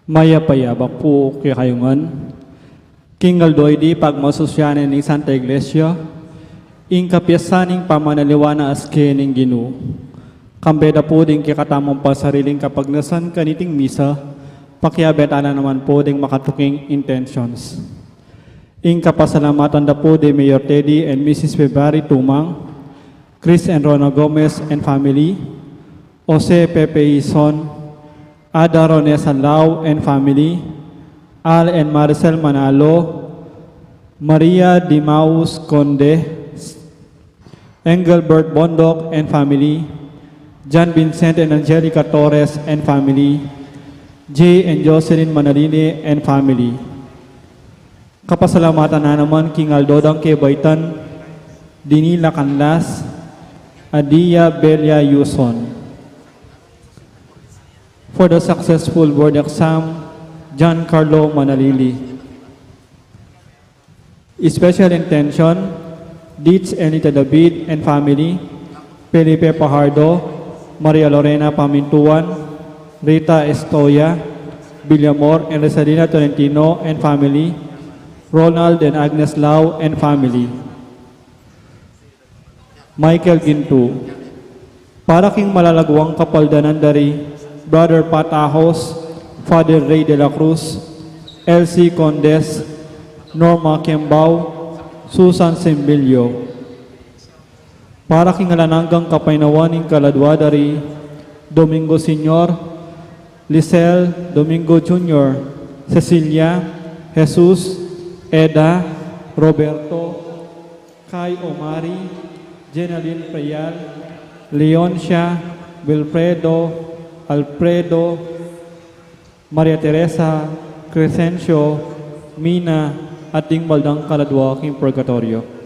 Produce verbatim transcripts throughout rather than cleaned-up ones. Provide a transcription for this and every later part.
Mayap a yabak pu kekayu ngan. King aldo idi, pagmasusyan ning Santa Iglesia ing kapiesta ning pamanaliwa na aski ning Ginu. Kambe da pu ding kekatamung pasariling kapagnasan kaniting misa, pakiabe tana naman pu ding makatuking intentions. Ing kapasalamatan da pu di Mayor Teddy and Missus February Tumang, Chris and Rona Gomez and family, Jose Pepe Ison, Ada Ronesa Lau and family, Al and Maricel Manalo, Maria Dimaus Conde, Engelbert Bondoc and family, John Vincent and Angelica Torres and family, Jay and Jocelyn Manalini and family. Kapasalamatan na naman king aldo dang kebaitan, Dinila Canlas, Adia Belia Yuson. For the successful board exam, John Carlo Manalili. Special intention, Ditz Elita David and family, Felipe Pajardo, Maria Lorena Pamintuan, Rita Estoya, Villamor and Rosalina Tolentino and family, Ronald and Agnes Lau and family. Michael Gintu. Para king malalaguang kapaldanan dari Brother Pat Ahos, Father Ray de la Cruz, Elsie Condes, Norma Kembao, Susan Simbilio. Para king alang anggang kapaynawan ning kaladua dari Domingo Senior, Lisel, Domingo Junior, Cecilia, Jesus, Eda, Roberto, Kai Omari, Jenaline Preyal, Leoncia, Wilfredo, Alfredo, Maria Teresa, Crescencio, Mina, at ding baldang kaladua king purgatoryo.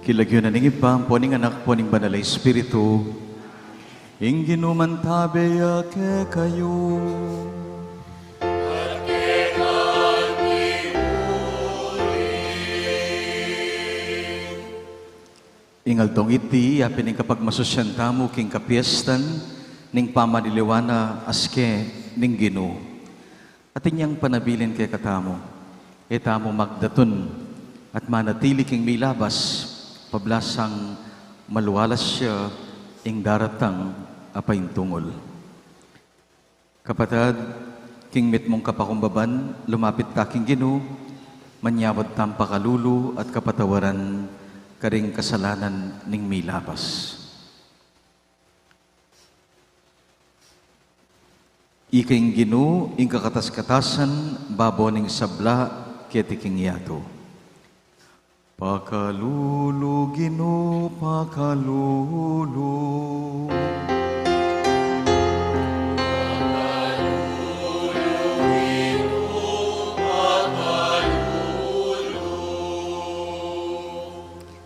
King lagyu na ning Ibpa, ampo ning Anak, ampo ning Banal a Espiritu. Ing Ginu mantabe ya kekayu. Ing aldong iti, yapin ing kapagmasusyan tamu king kapiestan ning pamaniliwa na aske ning Ginu. Atin yang panabilin kekatamu, e tamu magdatun at manatili king milabas, pablasang malualas ya ing daratang a paintungul. Kapatad, king mitmung kapakumbaban, lumapit ta king Ginu, manyawad tang pakalulu at kapatawaran karing kasalanan ning milabas. Ika ing Ginu, ing kakatas-katasan, babo ning sabla, keti king yatu. Pakalulu, Ginu, pakalulu.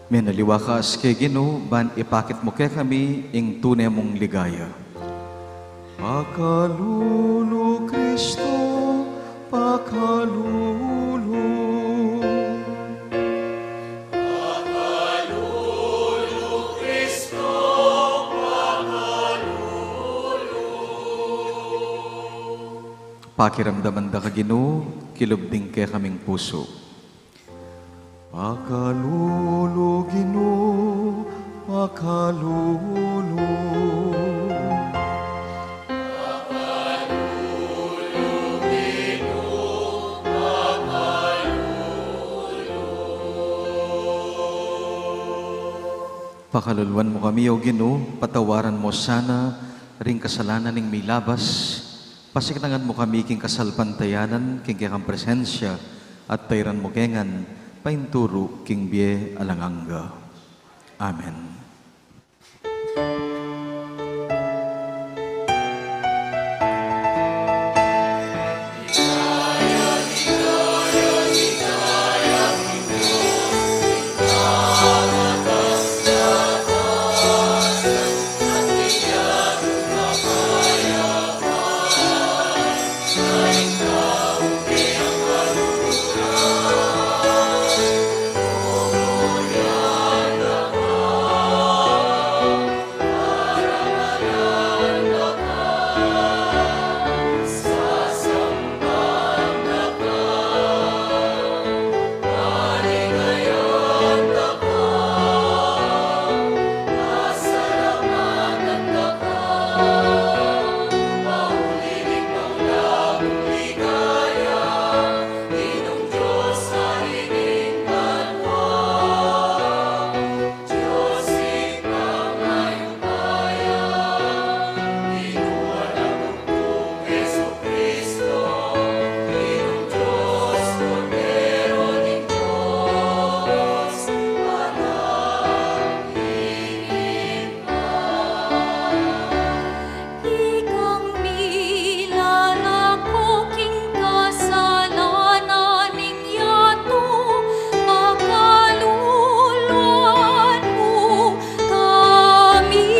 Menaliwa ka aske, Ginu, ban ipakit mu kekami ing tune mung ligaya. Pakalulu, Kristu, pakalulu. Pakalulu, Kristu, pakalulu. Pakiramdaman da ka, Ginu, kilub ding kekaming pusu. Pakalulu, Ginu, pakalulu. Pakaluluan mu kami, O Ginu, patawaran mu sana ring kasalanan ning milabas, pasiknangan mu kami king kasalpantayanan king kekang presensya, at tairan mu kengan painturu king bie alang angga. Amen. Ikang milalako king kasalanan ning yatu, pakaluluan mu kami.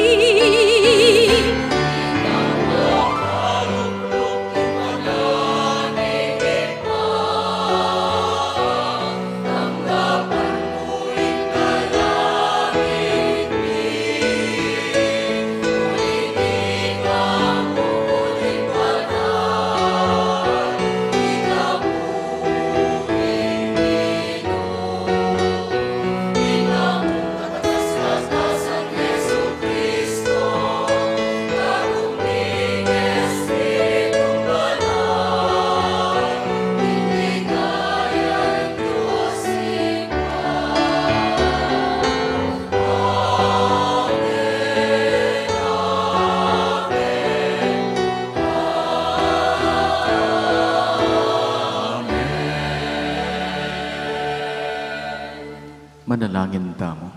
Manalangin tamu.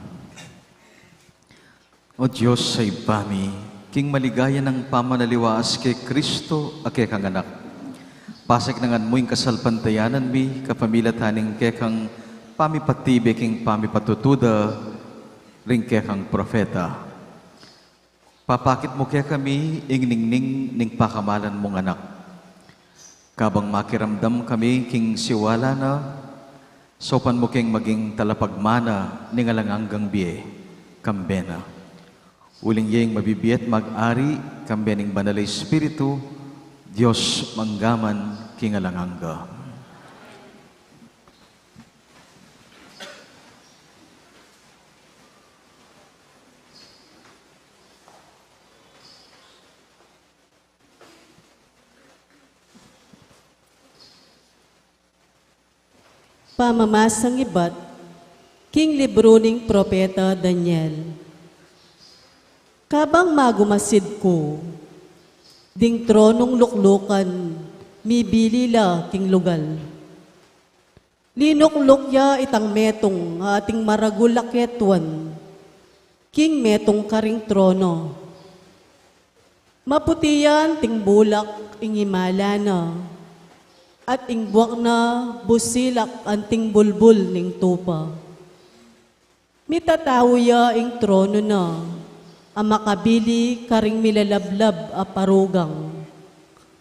O Dios a Ibpa mi, king maligaya nang pamanaliwa aske Kristo a kekang Anak, pasiknangan mu ing kasalpantayanan mi kapamilatan ning kekang pamipatibe king pamipatutuda ring kekang propeta. Papakit mu kekami ing ningning ning pakamalan mung Anak. Kabang makiramdam kami king siwala na, saupan mu keng maging talapagmana ning alang anggang bie, kambe na. Uling iya ing mabibie at mag-ari, kambe ning Banal a Espiritu, Dios mangga man king alang angga. Pamamasang ibat king libru ning propeta Daniel. Kabang magumasid ku, ding tronung luklukan, mibili la king lugal. Linukluk ya itang metung a ating maragul a ketuan king metung karing trono. Maputi ya anting bulak ing imala na, at ing buak na busilak anting bulbul ning tupa. Mitatau ya ing trono na a makabili karing milalablab a parugang,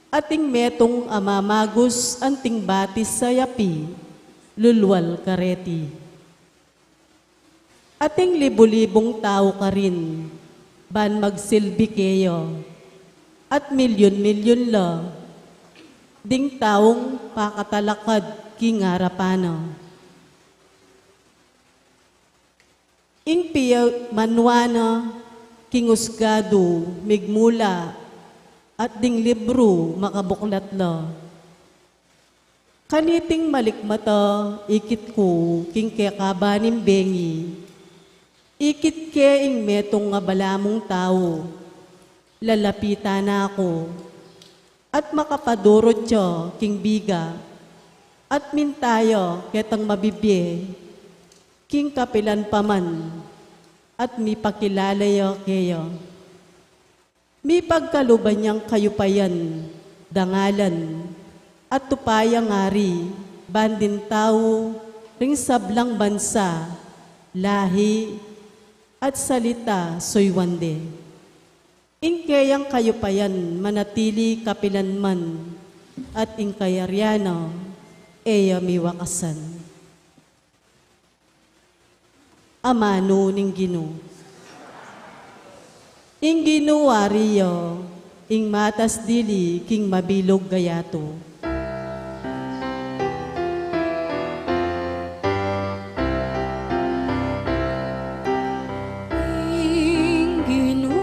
at ing metung a mamagus anting batis a yapi lulwal kareti. Ating libu-libung tau karin ban magsilbi keya, at milyun-milyun la ding taung pakatalakad king arapan na. Ing pia manwa na king usgadu migmula, at ding libru makabuklat la. Kaniting malikmata ikit ku king kekaban ning bengi, ikit ke ing metung a balamung tau, lalapitan na ku, at makapadurut ya king biga, at minta ya ketang mabibie, king kapilan pa man, at mipakilala ya keya. Mipagkaluban yang kayupayan, dangalan, at tupa yang ari, ban ding tau ring sablang bansa, lahi, at salita suyuan de. Ing keyang kayupayan manatili kapilan man, at ing kayarian na e ya miwakasan. Amanu ning Ginu. Ing Ginu ari ya, ing matas dili king mabilug a yatu. Ing Ginu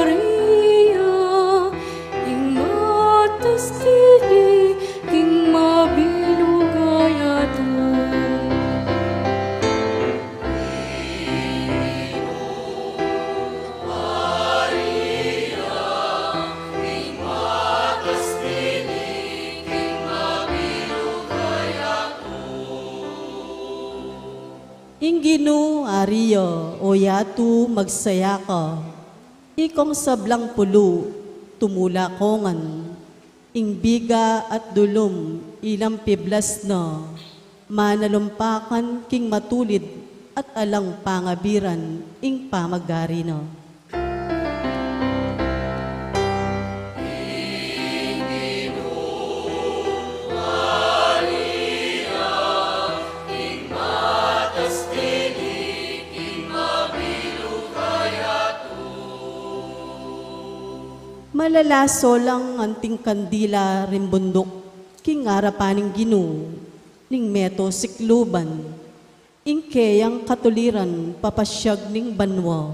ari ya, ing matas dili king mabilug a yatu. Ing Ginu ari ya, o yatu, magsaya ka. Ikong sablang pulu, tumula kongan. Ing biga at dulum, ilang piblas na, manalumpakan king matulid at alang pangabiran ing pamagari na. Malalaso lang anting kandila ring bunduk, king arapan ning Ginu, ning meto sikluban, ing keyang katuliran papasyag ning banua,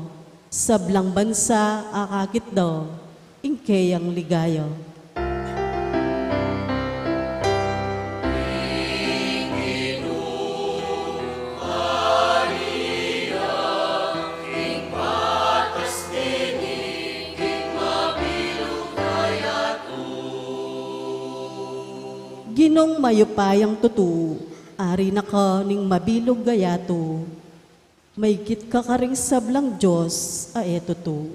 sablang bansa akakit da, ing keyang ligaya. Ginung mayupayang tutu, ari na ka ning mabilug a yatu, maigit ka karing sablang dios a e tutu.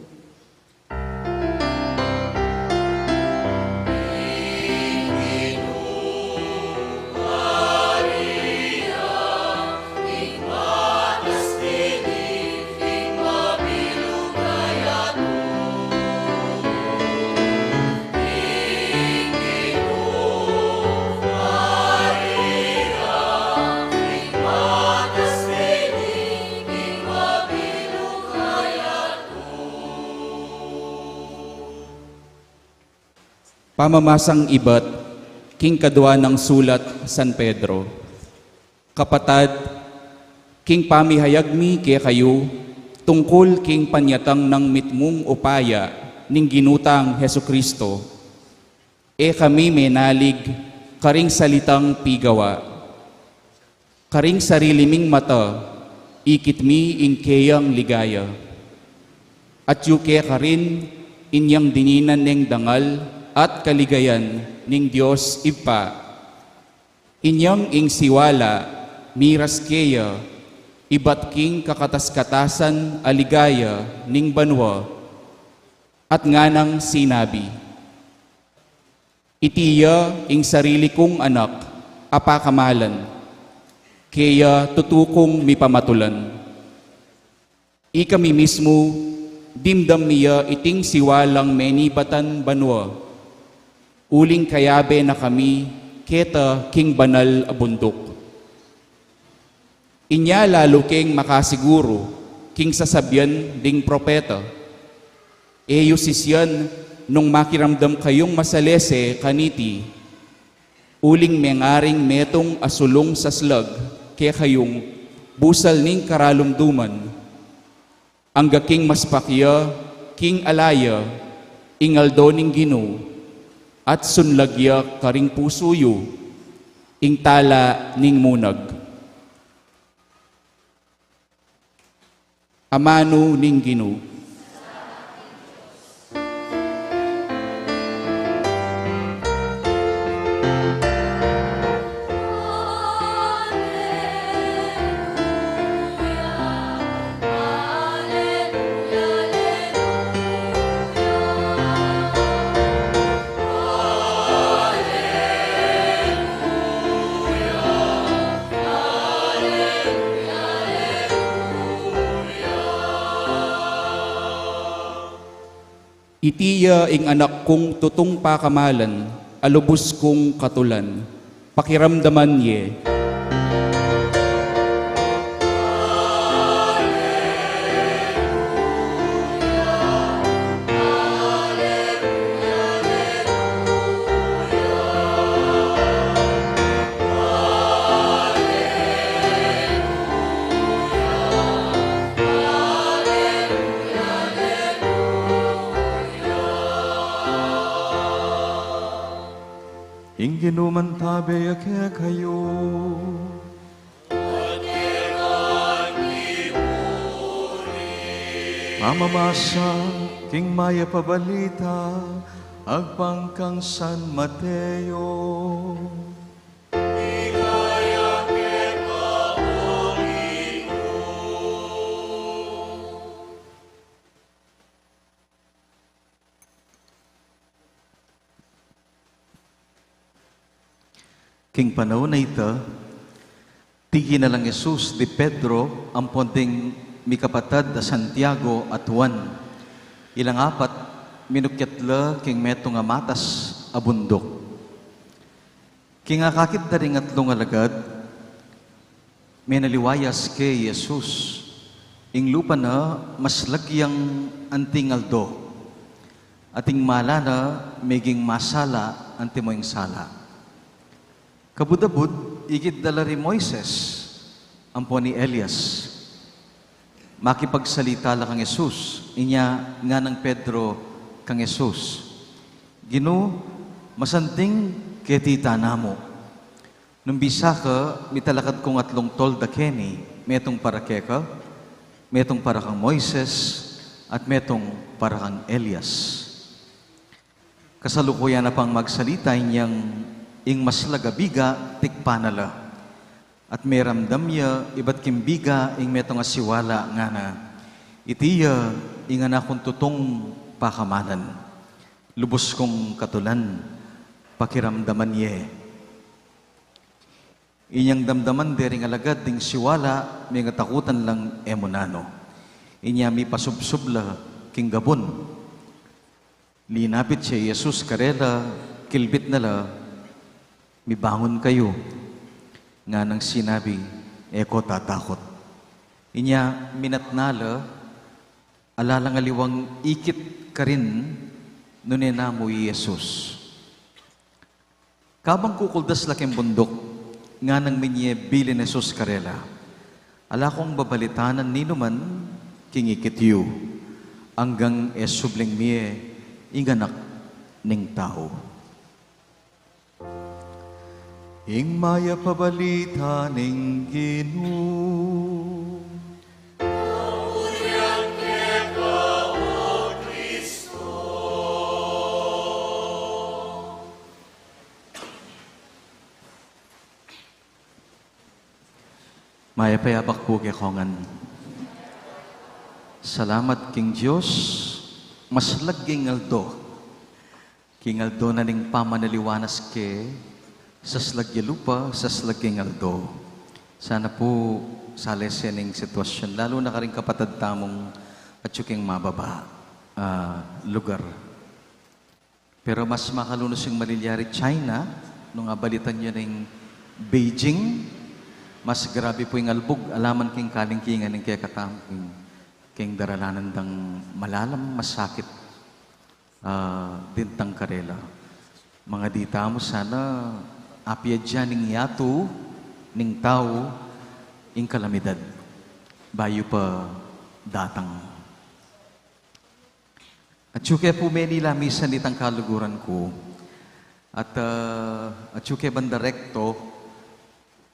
Pamamasang ibat king kadua nang sulat San Pedro. Kapatad, king pamihayag mi kekayu tungkul king panyatang nang mitmung upaya ning Ginu tang Jesucristo, e kami menalig karing salitang pigawa. Karing sarili ming mata, ikit mi ing keyang ligaya. At yu kekarin, inyang dininan neng dangal at kaligayan ning Dios Ibpa. Inyang ing siwala, miras keya, ibat king kakatas-katasan a ligaya ning banua. At nganang sinabi, "Iti ya ing sarili kung anak a pakamalan, keya tutu kung mipamatulan." Ikami mismu, dimdam mi ya iting siwalang menibatan banua, uling kayabe na kami keta king banal a bunduk. Inya lalu keng makasiguru king sasabian ding propeta. E yu sisian nung makiramdam kayung masalese kaniti, uling mengaring metung a sulung saslag kekayung busal ning karalumduman, angga king mas pakya king ala ya ing aldo ning Ginu, at sunlag ya karing pusu yu ing tala ning munag. Amanu ning Ginu. Iti ya ing anak kung tutung pakamalan, a lubus kung katulan. Pakiramdaman ye. Ing Ginu mantabe ya kekayu. Pamamasa king Mayap a Balita agpang kang San Mateo. King panaun a ita, tiki na lang Jesus di Pedro ampon ding mikapatad a Santiago at Juan. Ilang apat minukyat la king metung a matas a bunduk. King akakit da ring atlung alagad, menaliwayas ke Jesus, ing lupa na maslag yang anting aldo, at ing mala na meging masala antimo ing sala. Kabud-abud, ikit da la ri Moises ampon i Elias. Makipagsalita la kang Jesus, inya nganang Pedro kang Jesus, "Ginu, masanting keti ita namu. Nung bisa ka, mitalakad kung atlung tolda keni, metung para keka, metung para kang Moises, at metung para kang Elias." Kasalukuyan na pang magsalita inyang, ing maslag a biga tikpan na la. At meramdam ya ibat king biga ing metung a siwala, ngana, "Iti ya ing anak kung tutung pakamalan. Lubus kung katulan, pakiramdaman ye." Inyang damdaman de ring alagad ding siwala, mengatakutan lang e mu nanu. Inya mipasubsub la king gabun. Linapit ya i Jesus karela, kilbit na la, "Mibangun kayu." Nganang sinabi, "E ko tatakut." Inya minatna la, ala lang aliwang ikit karin nune namu i Jesus. Kabang kukuldas la king bunduk, nganang minye bilin Jesus karela, "Ala kung babalitanan ninuman king ikit yu, anggang e subling mie ing Anak ning Tau." Ing mayap a balita ning Ginu. Mayap a yabak pu kekongan. Salamat king Dios, maslag ing aldo. King aldo na ning pamanaliwanas ke, saslag ya lupa, saslag ing aldo. Sana pu, salese ning sitwasyun, lalu na karing kapatad tamung atyu king mababa a lugar. Pero mas makalunus ing malilyaring China, nung abalitan yu ning Beijing, mas grabe pu ing albug, ala man king kalingkingan ning kekatamu, king, king daralanan dang malalam, masakit, ah, dintang karela. Mangadi tamu sana, apia dyan ning yatu ning tau ing kalamidad bayu pa datang. Atyu ke pu menilamisa nitang kaluguran ku. At, ah, atyu ke banda rekto,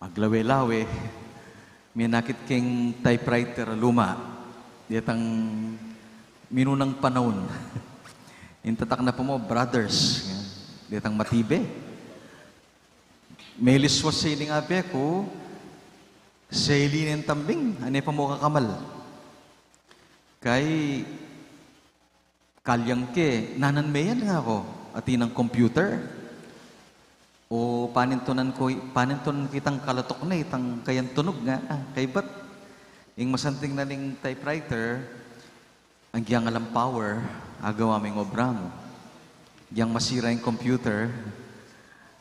maglawe-lawe, menakit keng typewriter a luma. Detang minunang panaun. Ing tatak na pa mo, brothers. Detang matibe. Meliswas sining abe ku, selin ing tambing, ane pa mo kakamal. Kay kalyang ke, nanan me yan, ngaku, atin nang computer. O panintunan ku, panintunan kitang kalatok na itang kayang tunug nga, ah, kaybat. Ing masanting na ning typewriter, agyang alang power, agawa mu ing obra mu. Agyang masira ing computer,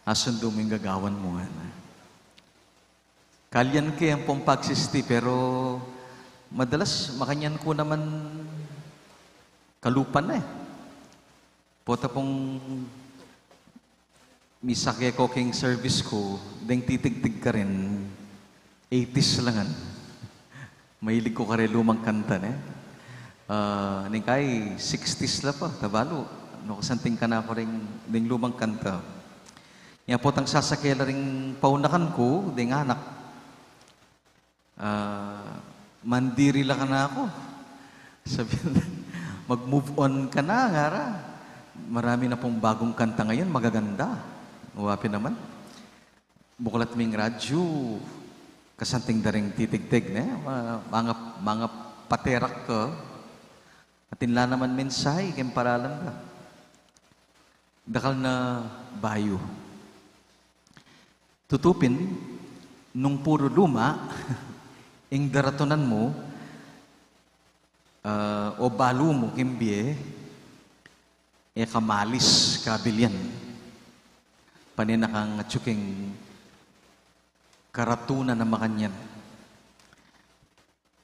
asundu mu ing gagawan mu, nga na. Kalyang ke ampong pagsisti, pero madalas makanyan ku naman kalupa na e. Pota pung misake ku king service ku, deng titigtig karin, eighties la ngan. Mahilig ku karing lumang kanta, ne? Ah, ning kai sixties la pa, tabalu. No, kasanting kanaku ring, ding lumang kanta. Nya potang sasake la ring paunakan ku, ding anak. Ah, mandiri la kanaku. Sabi, "Mag-move on ka na, ngara. Marami na pung bagong kanta ngayon, magaganda." Wa pin naman. Buklat ming radyu, kasanting da ring titigtig, ne? Ma-, manga, manga paterak ka. Atin la naman mensahe, king paralan da. Dakal na bayu. Tutu pin, nung puru luma, ing daratunan mu, ah, o balu mu king bie, e ka malis, kabilyan. Pane na kang atyu king karatunan a makanyan.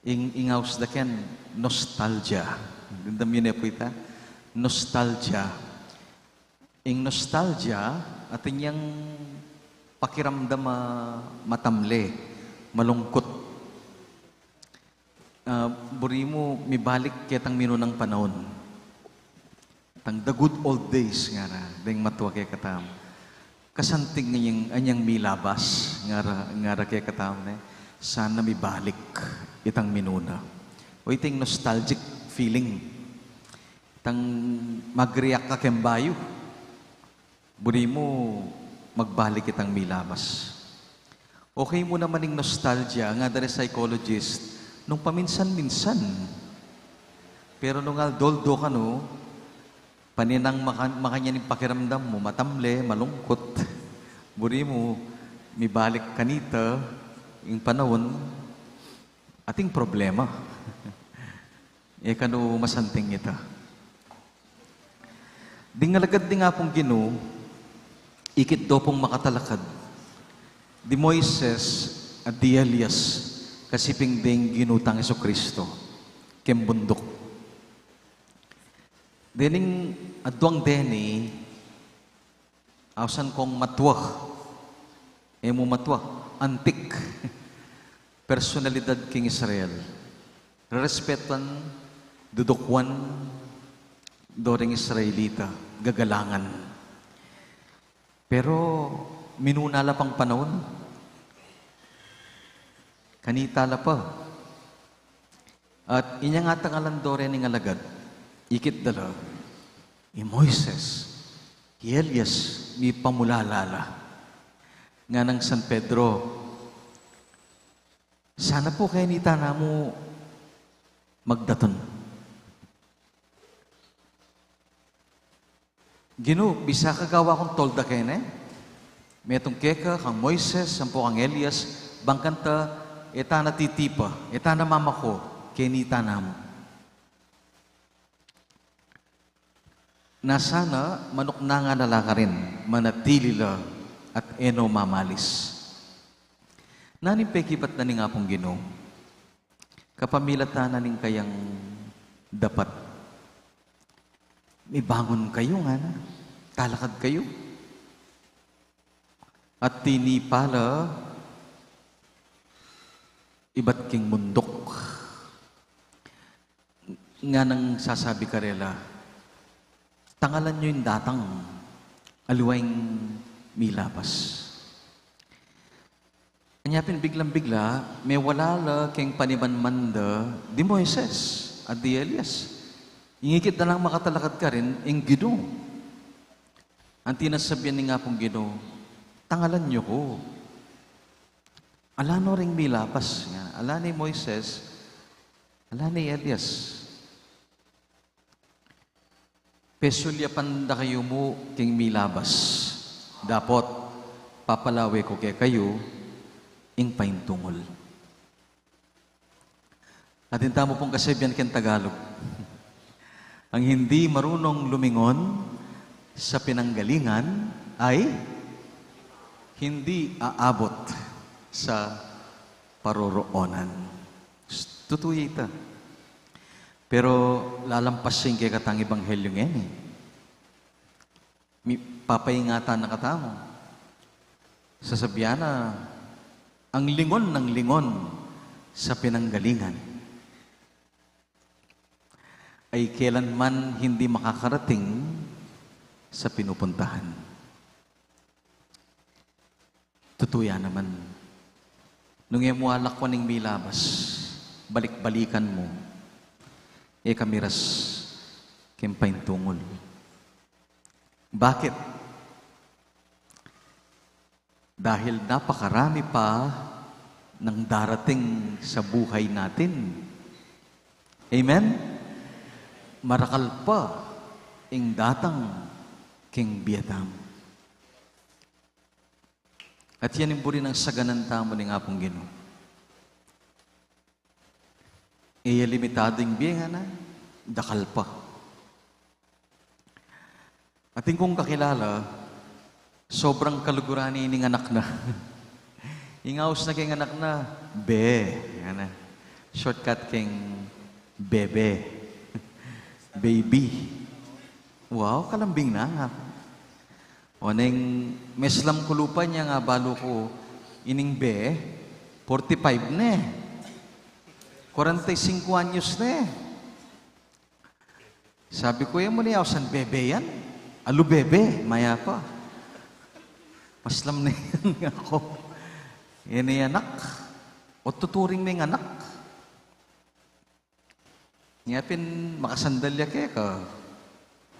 Ing, ing aus da ken, nostalgia. Damdaman yu ne pu ita? Nostalgia. Ing nostalgia, atin yang pakiramdam a matamle, malungkut. Ah, buri mu, mibalik ketang minunang panaun. Tang the good old days, ngara, deng matua kekatamu. Kasanting anyang, anyang milabas, ngara, ngara kekatamu, ne? Sana mibalik itang minuna. O iting nostalgic feeling. Tang mag-react ka keng bayu. Buri mu magbalik itang milabas. Okay mu naman ing nostalgia, ngara da ring psychologist, nung paminsan-minsan. Pero nung aldo-aldo kanu, pane nang maka-, makanyan ing pakiramdam mu, matamle, malungkut. Buri mu, mibalik kanita, ing panaun, ating problema. E kanu masanting ita. Ding alagad ning Apung Ginu, ikit do pung makatalakad. Di Moises at di Elias, kasiping ding Ginu tang Jesucristo, keng bunduk. Dening aduang deni, Ausan kong matua. E mu matua, antik. Personalidad king Israel. Rerespetan, dudukuan, do ring Israelita, gagalangan. Pero minuna la pang panaun. Kanita la pa. At inya nga tangalan do reng alagad, ikit da la, i Moises, i Elias, mipamulala la. Nganang San Pedro, sana pu kanita na mu magdatun. Ginu, bisa ka gawa kung tolda kene? Metung keka, kang Moises, ampo kang Elias, bang kanta, e ta na titipa, e ta na mamako, kanita na mu. Na sana, manuknangan na la karin, manatili la, at e no mamalis. Nanu ing pekibat na ning Apung Ginu? Kapamilatan na ning kayang dapat. Mibangun kayu, ngana. Talakad kayu. At tinipa la ibat king munduk. Nganang sasabi karela, tangalan yu ing datang, aliwa ing milabas. Anya pin biglang-bigla, mewala la keng panimanman da di Moises at di Elias. Ing ikit da lang makatalakad karin, ing Ginu. Anti na sabian ning Apung Ginu, tangalan yu ku. Ala no ring milabas, ngana. Ala ni Moises, ala ni Elias. Pesulyapan da kayu mu king milabas. Dapot, papalawe ku kekayu ing paintungul. Atin tamu pung kasabian king Tagalog. Ang hindi marunong lumingon sa pinanggalingan ay hindi aabot sa paroroonan. Tutu ya ita. Pero lalampas ya ing kekatang ebanghelyo ngeni. Mi-, papaingatan na katamu. Sasabian na, ang lingon ng lingon sa pinanggalingan ay kailanman hindi makakarating sa pinupuntahan. Tutu ya naman. Nung e mu alakwan ing milabas, balik-balikan mu, e ka miras king paintungul. Bakit? Dahil napakarami pa ng darating sa buhay natin. Amen? Marakal pa ing datang king bie tamu. At yan ing buri nang saganan tamu ning Apung Ginu. E ya limitadu ing bie, ngana, dakal pa. Atin kung kakilala, sobrang kaluguran ne ning anak na. Ing aus na king anak na, be, ngana. Shortcut king bebe. Baby. Wow, kalambing na nga. O neng meslam ku lupa nya nga balu ku ining be, forty-five ne. Kwarenta y singko anyos ne. Sabi ku, "E mu ne ausan bebe yan? Alu bebe, mayap a." Maslam ne yan, ngana ku. E ne anak. O tuturing meng anak. Nya pin makasandal ya keka,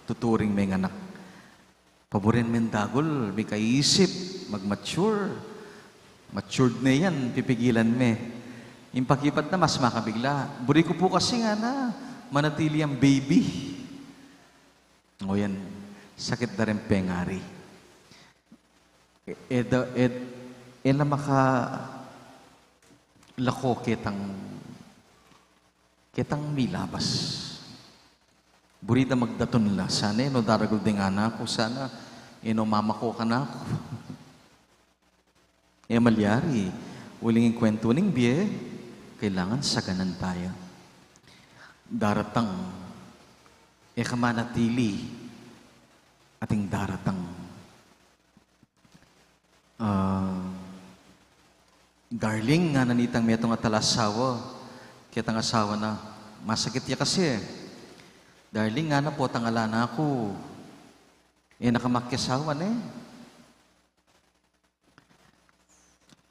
tuturing meng anak. Paburen meng dagul, mikaisip, mag-mature. Matured ne yan, pipigilan me. Ing pakibat na mas makabigla. Buri ku pu kasi, ngana, manatili yang baby. O yan, sakit da ring pengari. E, e da, e, e la makalako ketang, ketang milabas. Buri da magdatun la, sana e no daragul ding anak ku, sana e no mamako kanaku. E malyari, uling ing kwentu ning bie, kailangan saganan taya. Daratang, e ka manatili, ating daratang. Ah, "Darling," ngana nitang metung a talasawa ketang asawa na, masakit ya kasi. "Darling," ngana, "potang ala na ku." E na ka makiasawa ne.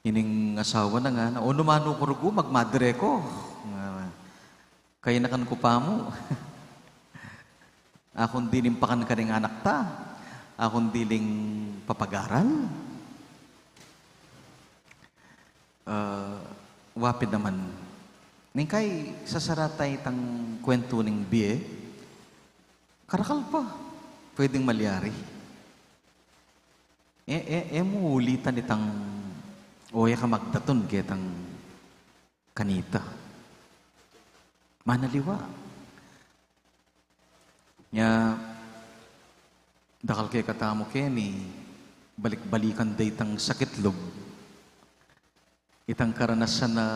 Ining asawa na ngana, "O, nu man ku rugu, magmadre ku." Ngana, "Kayanakan ku pa mu. Aku ing diling pakan karing anak ta, aku ing diling papagaral." Ah, wa pin naman. Ning kai, sasaratan tang kwentu ning bie, karakal pa. Pwedeng malyari. E, e, e mu ulitan itang, o, e ka magdatun ketang kanita. Manaliwa. Nya, dakal kekatamu keni, balik-balikan da itang sakit lub. Itang karanasan a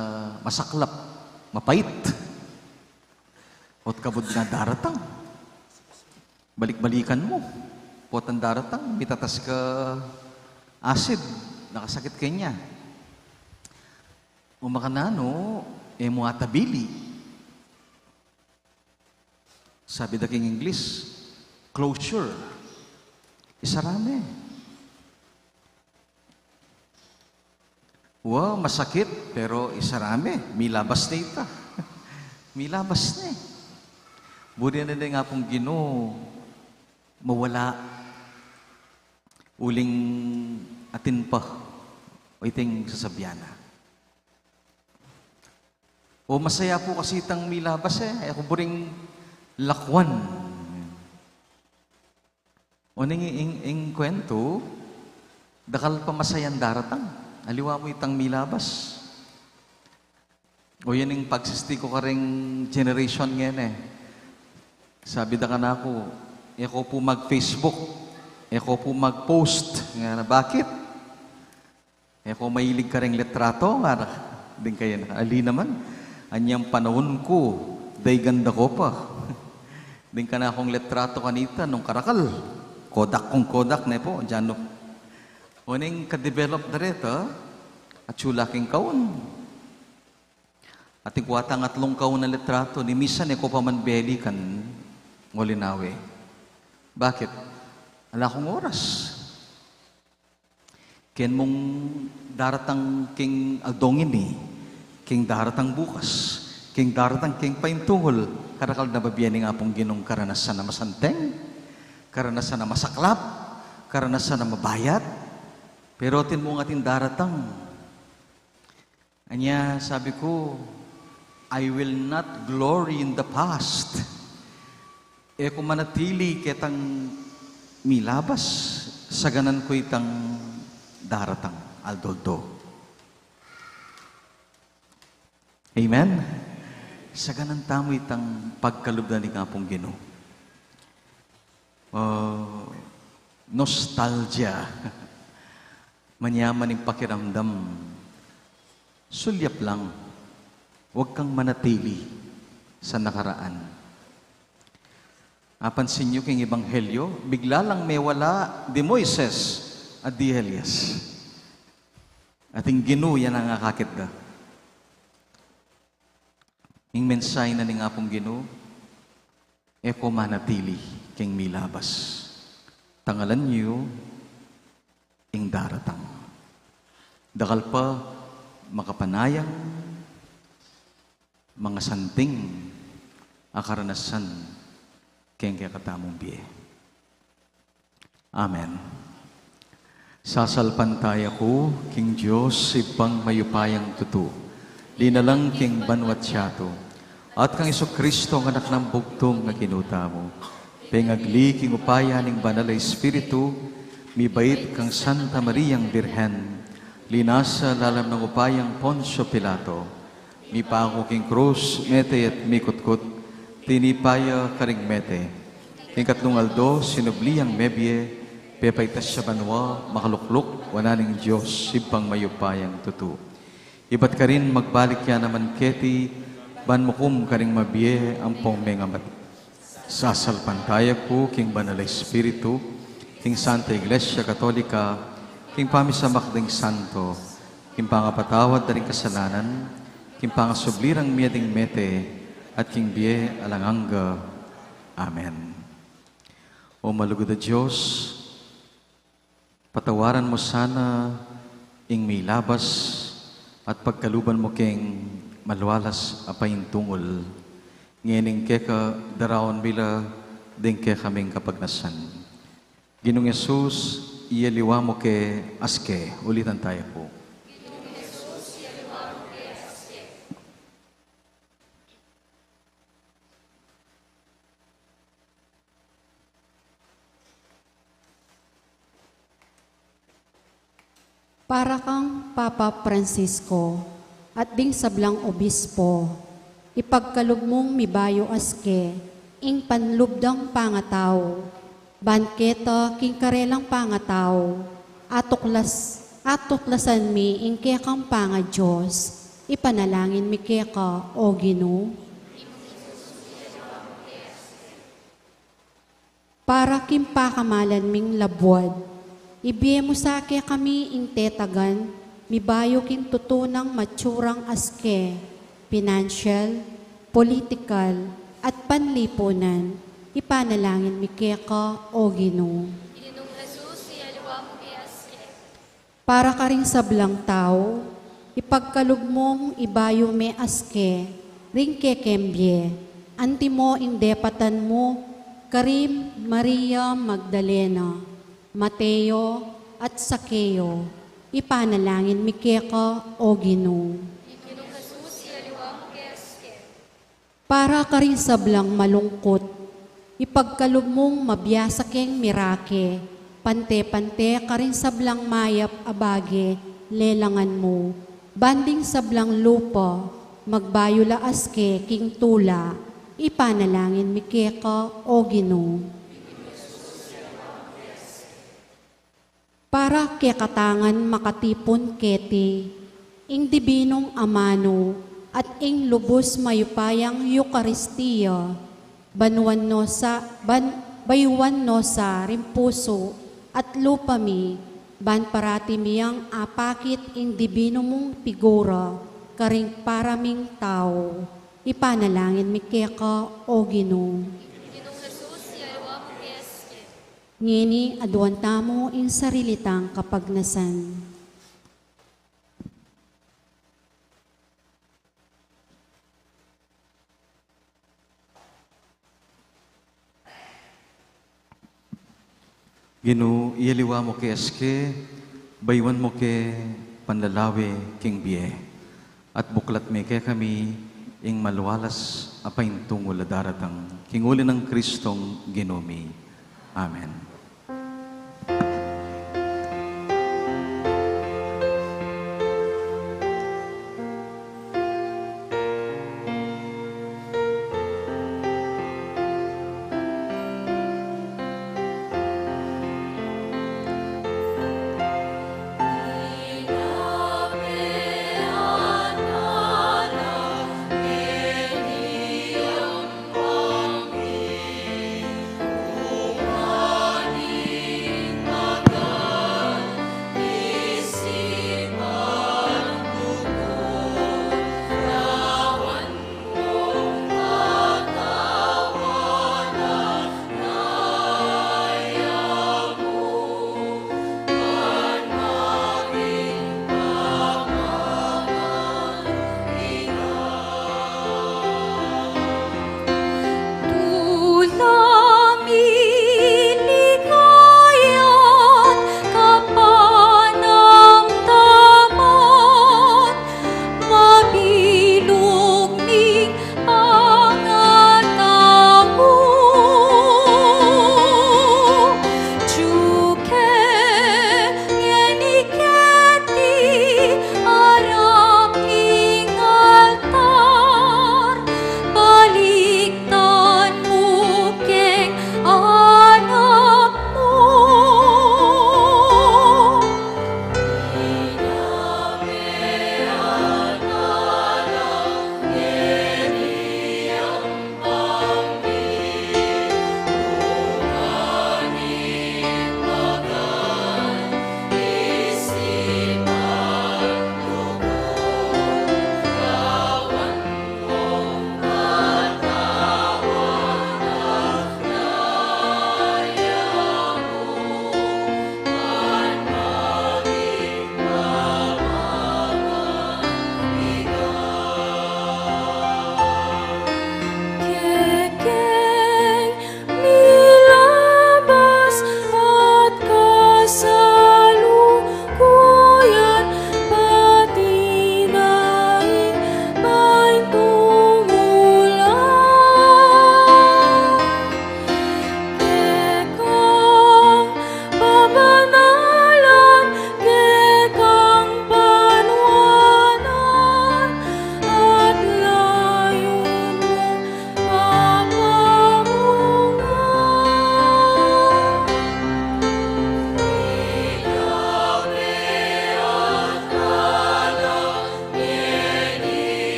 masaklap, mapait. O't kabud na daratang. Balik-balikan mu. Potang daratang, mitatas ka asid, nakasakit kenya. O makananu, e mu atabili. Sabi da king English, closure. Isara me. Wa, masakit, pero isara me. Milabas ne ita. Milabas ne. Buri na ning Apung Ginu, mawala. Uling atin pa. O iting sasabyan na. O, masaya pu kasi itang milabas e. E ku buring lakwan. O ning ing, ing kwentu, dakal pa masayan daratang. Aliwa mu itang milabas. O yan ing pagsisti ku karing generation ngeni. Sabi da kanaku, "E ku pu mag-Facebook, e ku pu mag-post." Ngana, "Bakit?" "E ku mailig karing litrato," ngana. Ding kaya na, "Ali naman, anyang panaun ku, daygan da ku pa." Ding kanakung litrato kanita nung karakal. Kodak kung Kodak ne pu, dyan no. O ning ka-develop da reta, atsu la king kaun. Atin ku atang atlung kaun a litrato, ni misan e ku pa man belikan, ngolinawe. Bakit? Ala kung oras. Ken mung daratang king aldong ini, king daratang bukas, king daratang king paintungul, karakal na bibie ning Apung Ginung karanasan a masanteng, karanasan a masaklap, karanasan a mabayat, pero atin mung atin daratang. Anya, sabi ku, "I will not glory in the past." E ku manatili ketang milabas, saganan ku itang daratang aldo-aldo. Amen? Saganan tamu itang pagkalub na ning Apung Ginu. Ah, nostalgia. Manyaman ing pakiramdam. Sulyap lang. Huwag kang manatili sa nakaraan. Apansin niyo king Ebanghelyo, bigla lang mewala di Moises at di Elias. Ating Ginu, yan ang akakit da. Ing mensahe na ning Apung Ginu, e ko manatili king milabas. Tangalan yu ing daratang. Dakal pa makapanayang, mangasanting a karanasan king kekatamung bie. Amen. Sasalpantaya ku king Dios, Ibpang mayupayang tutu, linalang king banua't yatu, at kang Jesucristo, a Anak nang bugtung a Ginu tamu, pengagli king upaya ning Banal a Espiritu, mibait kang Santa Mariang Birhen, linasa lalam ning upayang Poncio Pilato, mipaku king krus, mete at mikutkut, tinipa ya karing mete. King katlung aldo, sinubli yang mebie, pepaitas ya banua, makalukluk wanan ning Dios, Ibpang mayupayang tutu. Ibat karin magbalik ya naman keti, ban mukum karing mabie ampong mengamat. Sasalpantaya ku king Banal a Espiritu, king Santa Iglesia Katolika, king pamisamak ding santo, king pangapatawad da ring kasalanan, king pangasubli rang mie ding mete, at king bie alang angga. Amen. O malugud a Dios, patawaran mu sana ing milabas at pagkaluban mu keng malualas a paintungul. Ngening keka daraun mi la ding kekaming kapagnasan. Ginung Jesus, iyaliwa mu ke aske. Ulitan taya pu. Para kang Papa Francisco at ding sablang obispo, ipagkalub mung mibayu aske ing panlub dang pangatau, ban keta king karelang pangatau, atuklas, atuklasan mi ing kekang pangadios, ipanalangin mi keka, O Ginu. Para king pakamalan ming labuad, ibie mu sa kekami ing tetagan, mibayu king tutunang matsurang aske, pinansyal, politikal, at panlipunan, ipanalangin mi keka, O Ginu. Ginung Jesus, iyaliwa mu ke aske. Para karing sablang tau, ipagkalub mung ibayu me aske ring kekeng bie, antimo ing depatan mu kari Maria Magdalena, Mateo, at Sakeo, ipanalangin mi keka, O Ginu. Ginung Jesus, iyaliwa mu ke aske. Para karing sablang malungkut, ipagkalub mung mabiasa keng mirake, pante-pante karing sablang mayap a bage lelangan mu, ban ding sablang lupa, magbayu la aske king tula, ipanalangin mi keka, O Ginu. Para kekatangan makatipun keti, ing dibinung amanu at ing lubus mayupayang Eukaristia, banuan no sa, ban, bayuan no sa ring pusu at lupa mi, ban parati mi yang apakit ing dibinu mung figura karing para ming tau. Ipanalangin mi keka, O Ginu. Ginung Jesus, iyaliwa mu ke aske. Ngeni, aduan tamu ing sarili tang kapagnasan. Ginu, iyaliwa mu ke aske, bayuan mu ke panlalawe king bie. At buklat me kekami ing malualas a paintungul a daratang, king uli nang Kristong Ginu mi. Amen.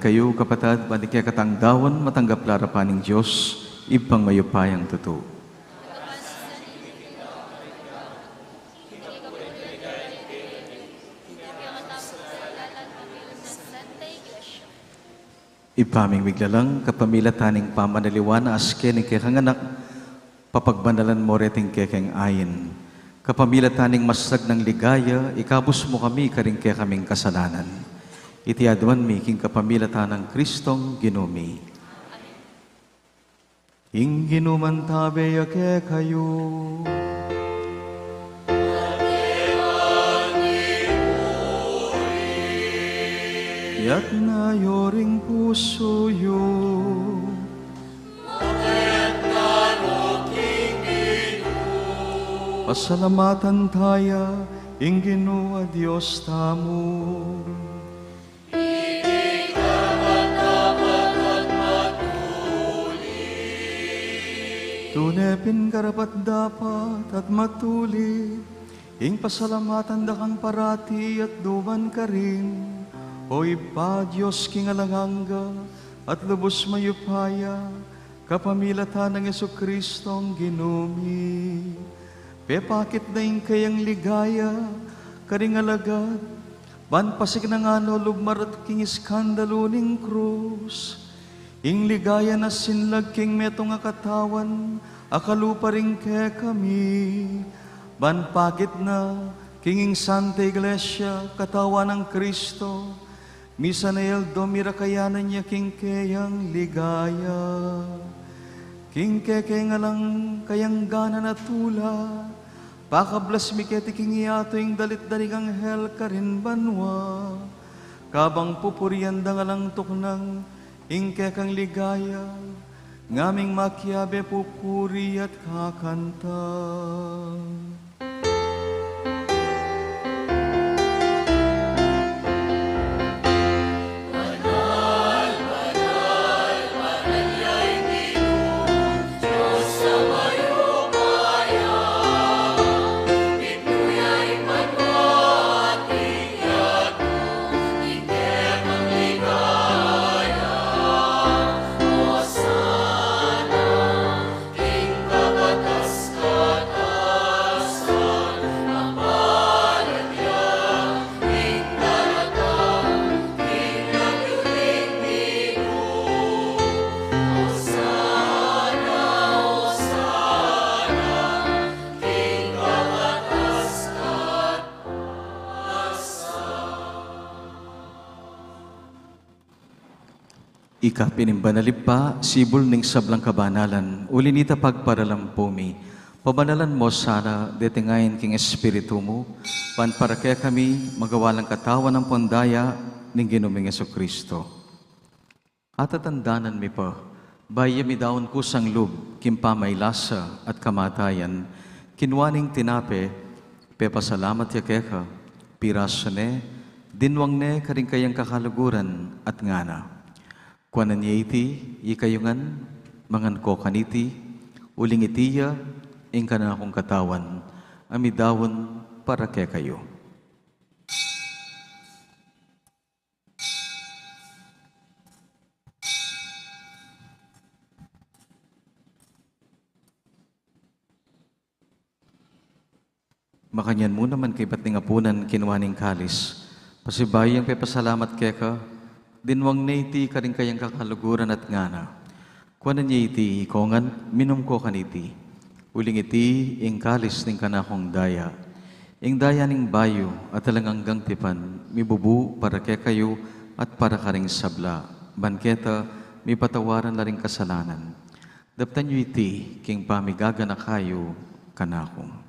Kayu, kapatad, ban ing kekatang daun, matanggap la arapan ning Dios, Ibpang mayupayang tutu. Ibpa ming miglalang, kapamilatan ning pamanaliwan a aske ning kekang Anak, papagbanalan mu reting kekeng ain. Kapamilatan ning masagnang ligaya, ikabus mu kami karing kekaming kasalanan. Iti aduan mi king kapamilatan nang Kristong Ginu mi. Ing Ginu mantabe ya kekayu. Iyatas yu ring pusu yu. Pasalamatan taya ing Ginu a Dios tamu. Tune pin karapat-dapat at matulid ing pasalamatan da kang parati at duman karin, O Ibpa, Dios king alang angga at lubus mayupaya, kapamilatan nang Jesucristong Ginu mi. Pepakit na ing kayang ligaya karing alagad, ban pasikan nang lub marat king iskandalu ning krus. Ing ligaya na sinlag king metung a katawan a kalupa ring kekami, ban pakit na king ing Santa Iglesia, katawan nang Kristo, misan a aldo mirakayanan ya king keyang ligaya. King kekeng alang kayang gana na tula, pakablas mi keti king yatu ing dalit da ring anghel karin banua. Kabang pupurian dang alang tuknang ing kekang ligaya, ngaming makiabe pupuri at kakanta. Ika pin ing banal Ibpa, sibul ning sablang kabanalan, uli nita pagparalampu mi. Pabanalan mu sana deting ain king Espiritu mu, ban para kekami magawa lang katawan ampon daya ning Ginu ming Jesucristo. Atatandanan mi pa, bayu ya midaun kusang lub king pamailasa at kamatayan, kinua ne ing tinape, pepasalamat ya keka, pirasu ne, dinwang ne karing kayang kakaluguran at ngana: Kuanan ye iti, ikayu ngan, mangan ko kaniti, uling iti ya ing kanakung katawan, a midaun para kekayu. Makanyan mu naman kaybat ning apunan, kinua ne ing kalis, pasibayu yang pepasalamat keka, dinwang ne iti karing kayang kakaluguran at ngana: Kuanan ye iti, ikayu ngan, minum ko kaniti, uling iti ing kalis ning kanakung daya, ing daya ning bayu at alang anggang tipan, mibubu para kekayu at para karing sabla, ban keta mipatawaran la ring kasalanan. Daptan yu iti king pamigaganaka yu kanaku.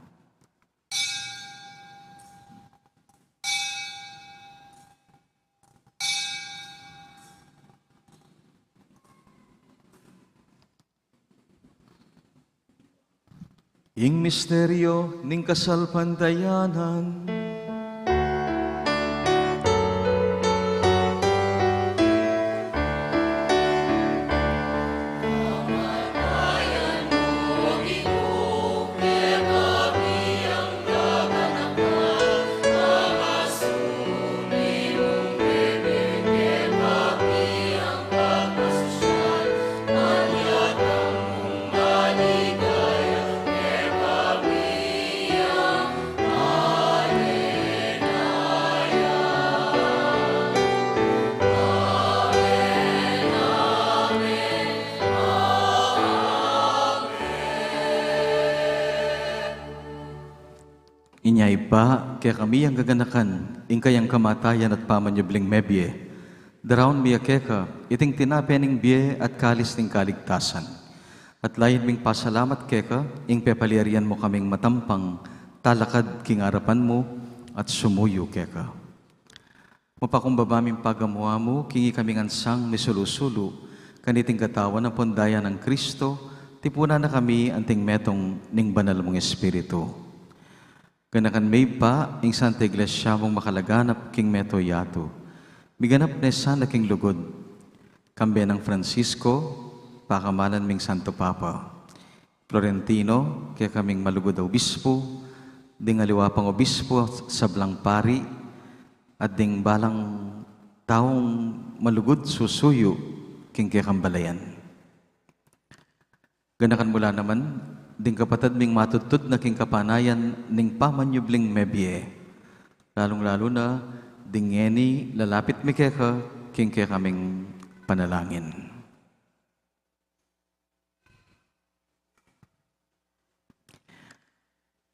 Ing misteryu ning kasalpantayanan. Inya Ibpa, kekami yang gaganakan ing kayang kamatayan at pamanyubling mebie, daraun mi ya keka iting tinape ning bie at kalis ning kaligtasan. At layun ming pasalamat keka ing pepalyarian mu kaming matampang talakad king arapan mu at sumuyu keka. Mapakumbaba ming pagamu-amu king ikami ngan sang misulu-sulu kaniting katawan ampon daya nang Kristo, tipunan na kami anting metung ning Banal mung Espiritu. Ganakan me Ibpa ing Santa Iglesia mung makalaganap king mabilug a yatu. Miganap ne sana king lugud. Kambe nang Francisco, pakamalan ming Santo Papa. Florentino, kekaming malugud a obispu, ding aliwa pang obispu, sablang pari, at ding balang taung malugud susuyu king kekang balayan. Ganakan mu la naman ding kapatad ming matudtud na king kapanayan ning pamanyubling mebie, lalung-lalu na ding ngeni lalapit mi keka king kekaming panalangin.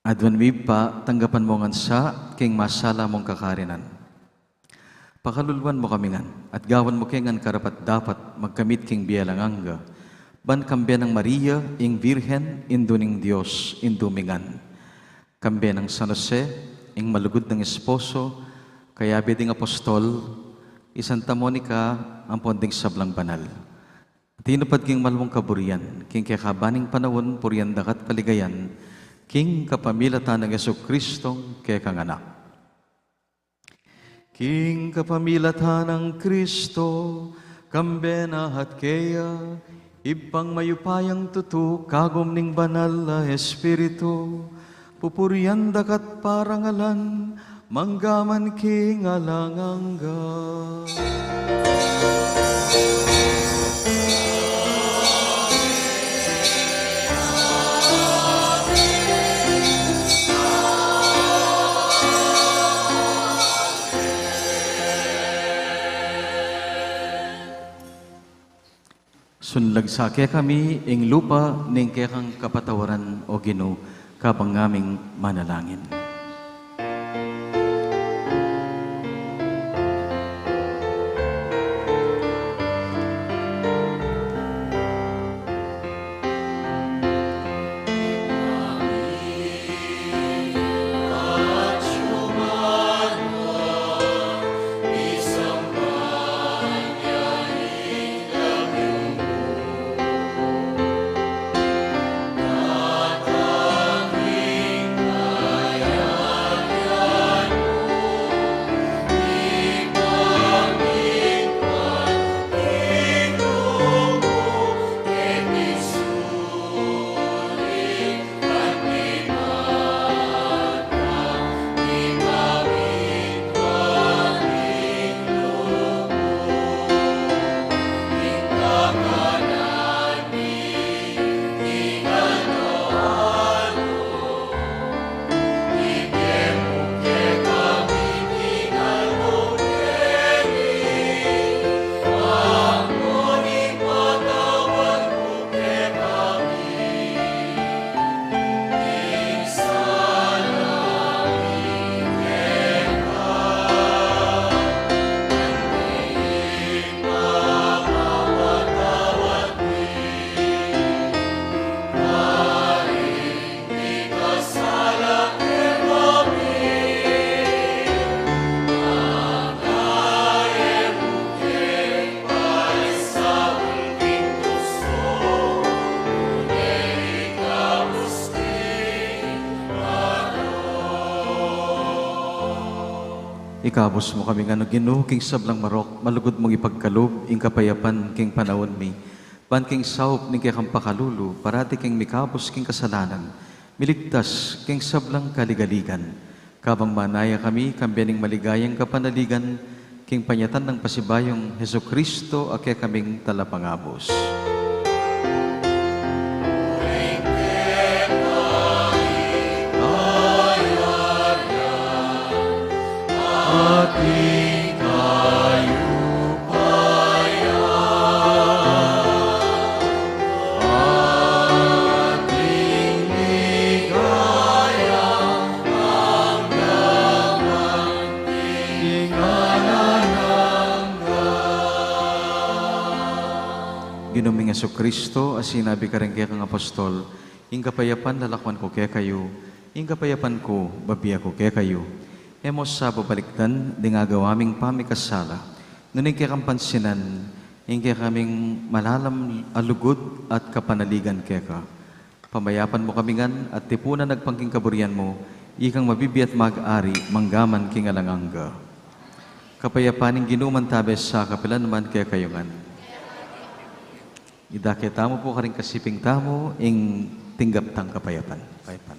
Aduan mi Ibpa, tanggapan mu ngan sa king masala mung kakarinan. Pakaluluan mu kami ngan at gawan mu ke ngan karapat-dapat magkamit king bie alang angga, ban kambe nang Maria ing Virgen, Indu ning Dios, Indu mi ngan, kambe nang San Jose ing malugud nang esposo, kayabe ding apostol, i Santa Monica, ampon ding sablang banal. Tinupad king mal mung kaburian king kekaban ning panaun, purian da ka at paligayan king kapamilatan nang Jesucristong kekang Anak. King kapamilatan nang Kristo, kambe na at keya, Ibpang mayupayang tutu, kagum ning Banal a Espiritu, pupurian da ka at parangalan, mangga man king alang angga. Sunlag sa kekami ing lupa ning kekang kapatawaran, O Ginu, kabang ngaming manalangin. Ikabus mu kami ngan, O Ginu, king sablang marok, malugud mung ipagkalub ing kapayapan king panaun mi, ban king saup ning kekang pakalulu, parati kaming mikabus king kasalanan, miligtas king sablang kaligaligan. Kabang manaya kami, kambe ning maligayang kapanaligan, king panyatang nang pasibayung Jesucristo, a kekaming Talapangabus. Jesucristo, a sinabi karing kekang apostol, "Ing kapayapan lalakwan ku kekayu, ing kapayapan ku bibie ku kekayu." E mu sa babalikdan ding agawa ming pamikasala, nune ing kekang pansinan ing kekaming malalam a lugud at kapanaligan keka. Pamayapan mu kami ngan at tipunan agpang king kaburian mu, ikang mabibie at mag-ari manggaman king alang angga. Kapayapan ning Ginu mantabe sa kapilan man kekayu ngan. Idake tamu pu karing kasiping tamu ing tinggap tang kapayapan. Kapayapan.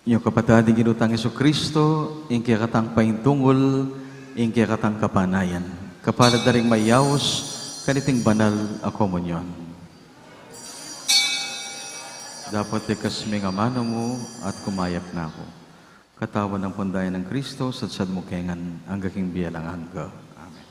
Yu kapatad, ing Ginu tang Jesucristo, ing kekatang paintungul, ing kekatang kapanayan. Kapalad da ring mayaus kaniting banal a komunyon. Dapot ikas ming amanu mu at kumayap na ku. Katawan ampon daya nang Kristo, sadsad mu ke ngan angga king bie alang angga. Amen.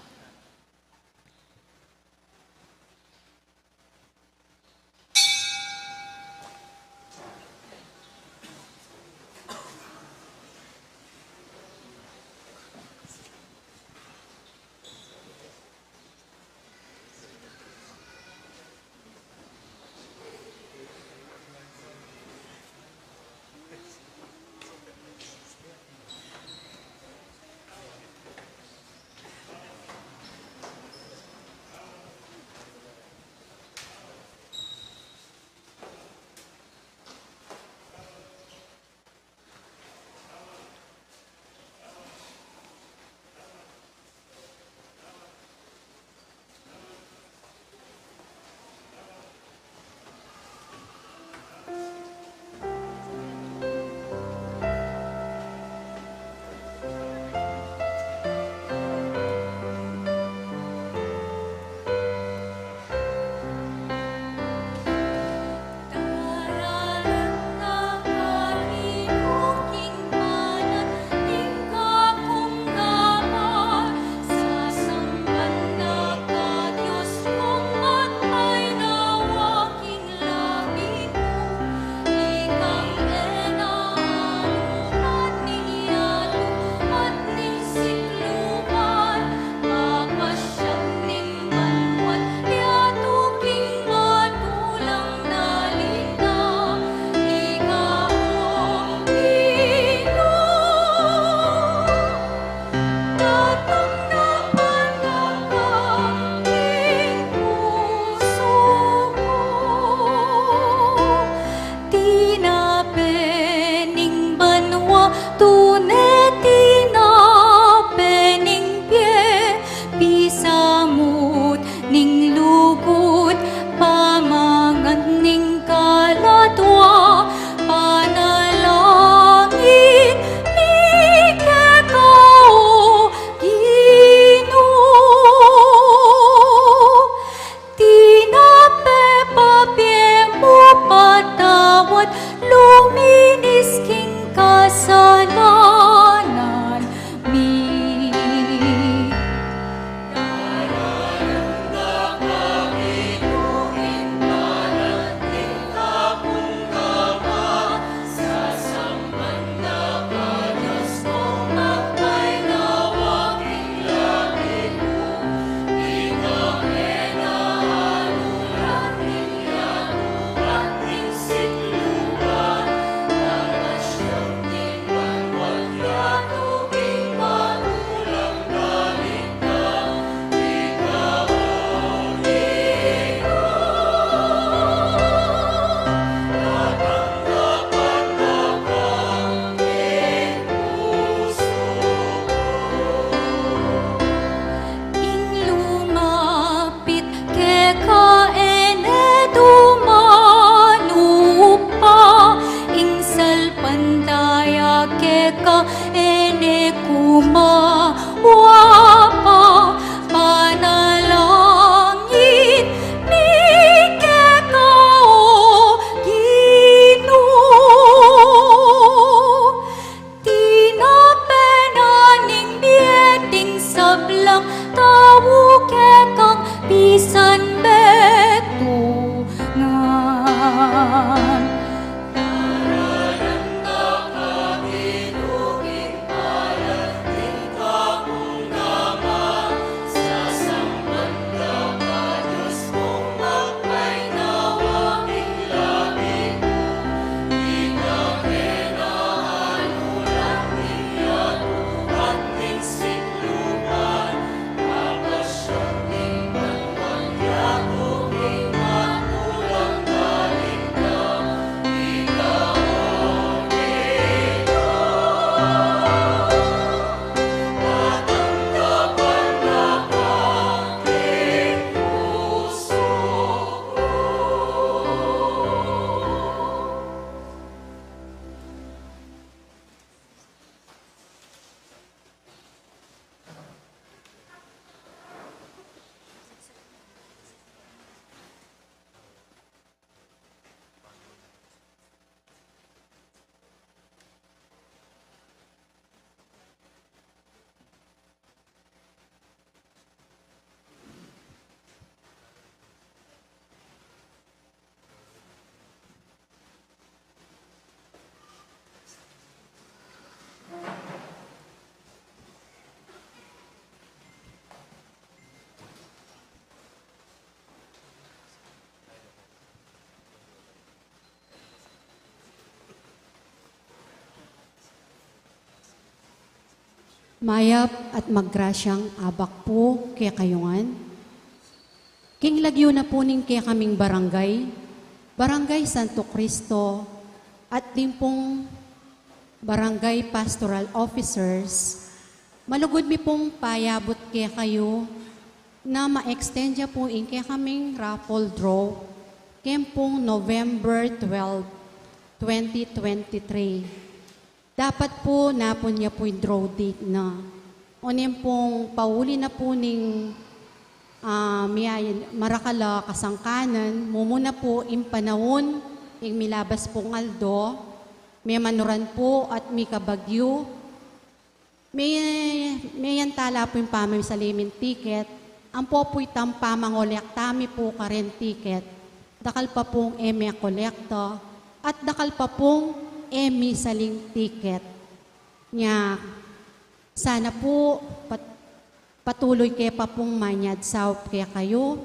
Mayap at magrasyang abak pu kekayu ngan. King lagyu na pu ning kekaming barangay, Barangay Santo Cristo, at ding pung barangay pastoral officers, malugud mi pung payabut kekayu na ma-extend ya pu ing kekaming raffle draw king pung November twelve, twenty twenty-three. Dapat pu napun ya pu ing draw date na. Onen pung pauli na pu ning, ah, miyay-, marakal a kasangkanan, mumuna pu ing panaun, ing milabas pung aldo, memanuran pu at mikabagyu, me-, meyantala pu ing pamamisali ming tiket, ampo pu itang pamangolekta mi pu karing tiket, dakal pa pung e mekolekta, at dakal pa pung e misaling tiket. Nya, sana pu pat-, patuloy ke pa pung manyad saup kekayu.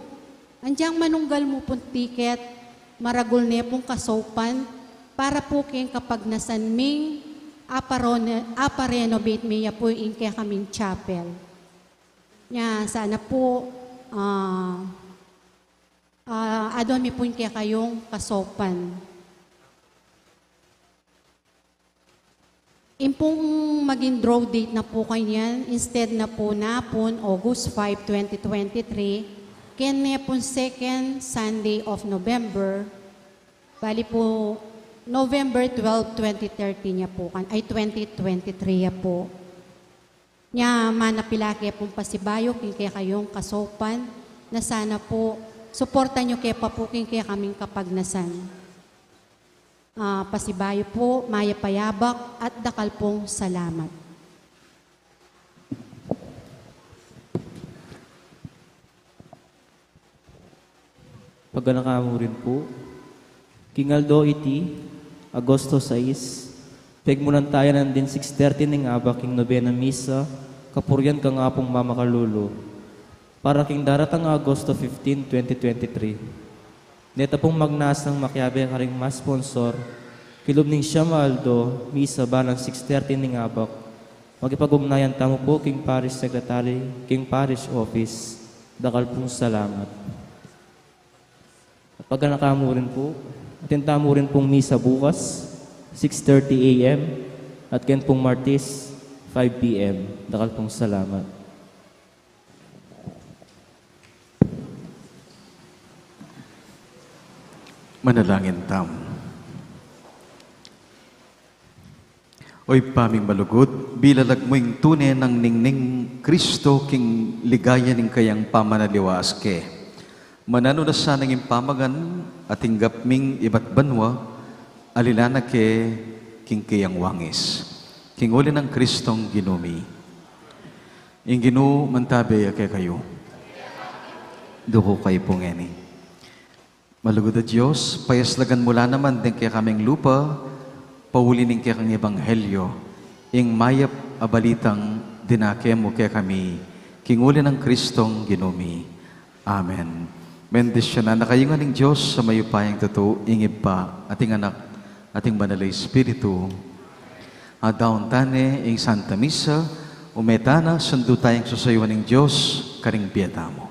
Anjang manunggal mu pung tiket, maragul ne pung kasaupan, para pu king kapagnasan ming, aparone-, aparenovate mi ya pu ing kekaming chapel. Nya, sana pu, ah, ah, adwan mi pu ing kekayung kasaupan. Ing pung maging draw date na pu kanyan, instead na pu napun August five, twenty twenty-three, kene pung second Sunday of November, bali pu November twelve, twenty thirty nya pu kan-, ay, twenty twenty-three ya pu. Nya, manapila ke pung pasibayu king kekayung kasaupan, na sana pu, suportan yu ke pa pu king kekaming kapagnasan. Ah, pasibayu pu, mayap a yabak, at dakal pung salamat. Paganaka mu rin pu. King aldo iti, Agosto sais, pegmulan taya nandin six thirty ning abak king nobena misa, kapurian kang Apung Mamakalulu. Para king daratang Agosto fifteen, twenty twenty-three. Neta pung magnasang makiabe karing masponsor, kilub ning siam a aldo, misa balang six thirty ning abak, makipag-ugnayan tamu pu king parish secretary, king parish office. Dakal pung salamat. At paganaka mu rin pu, atin tamu rin pung misa bukas, six thirty A M, at ken pung Martis, five P M. Dakal pung salamat. Manalangin tamu. O Ibpa ming malugud, bilalag mu ing tune nang ningning Kristo king ligaya ning kayang pamanaliwas ke. Mananu na sanang ing pamagan a tinggap ming ibat banua, alilan na ke king kayang wangis. King uli nang Kristong Ginu mi. Ing Ginu mantabe ya kekayu. Duku kayu pu ngeni. Malugud a Dios, payaslagan mu la naman deng kekaming lupa, pauli ning kekang ebanghelyo, ing mayap a balitang dinake mu kekami, king uli nang Kristong Ginu mi. Amen. Bendisyunan na kayu ngan ning Dios a mayupayang tutu, ing Ibpa, at ing Anak, at ing Banal a Espiritu. Adaun tane ing Santa Misa, ume tana, sundu taya ing susayuan ning Dios, karing bie tamu.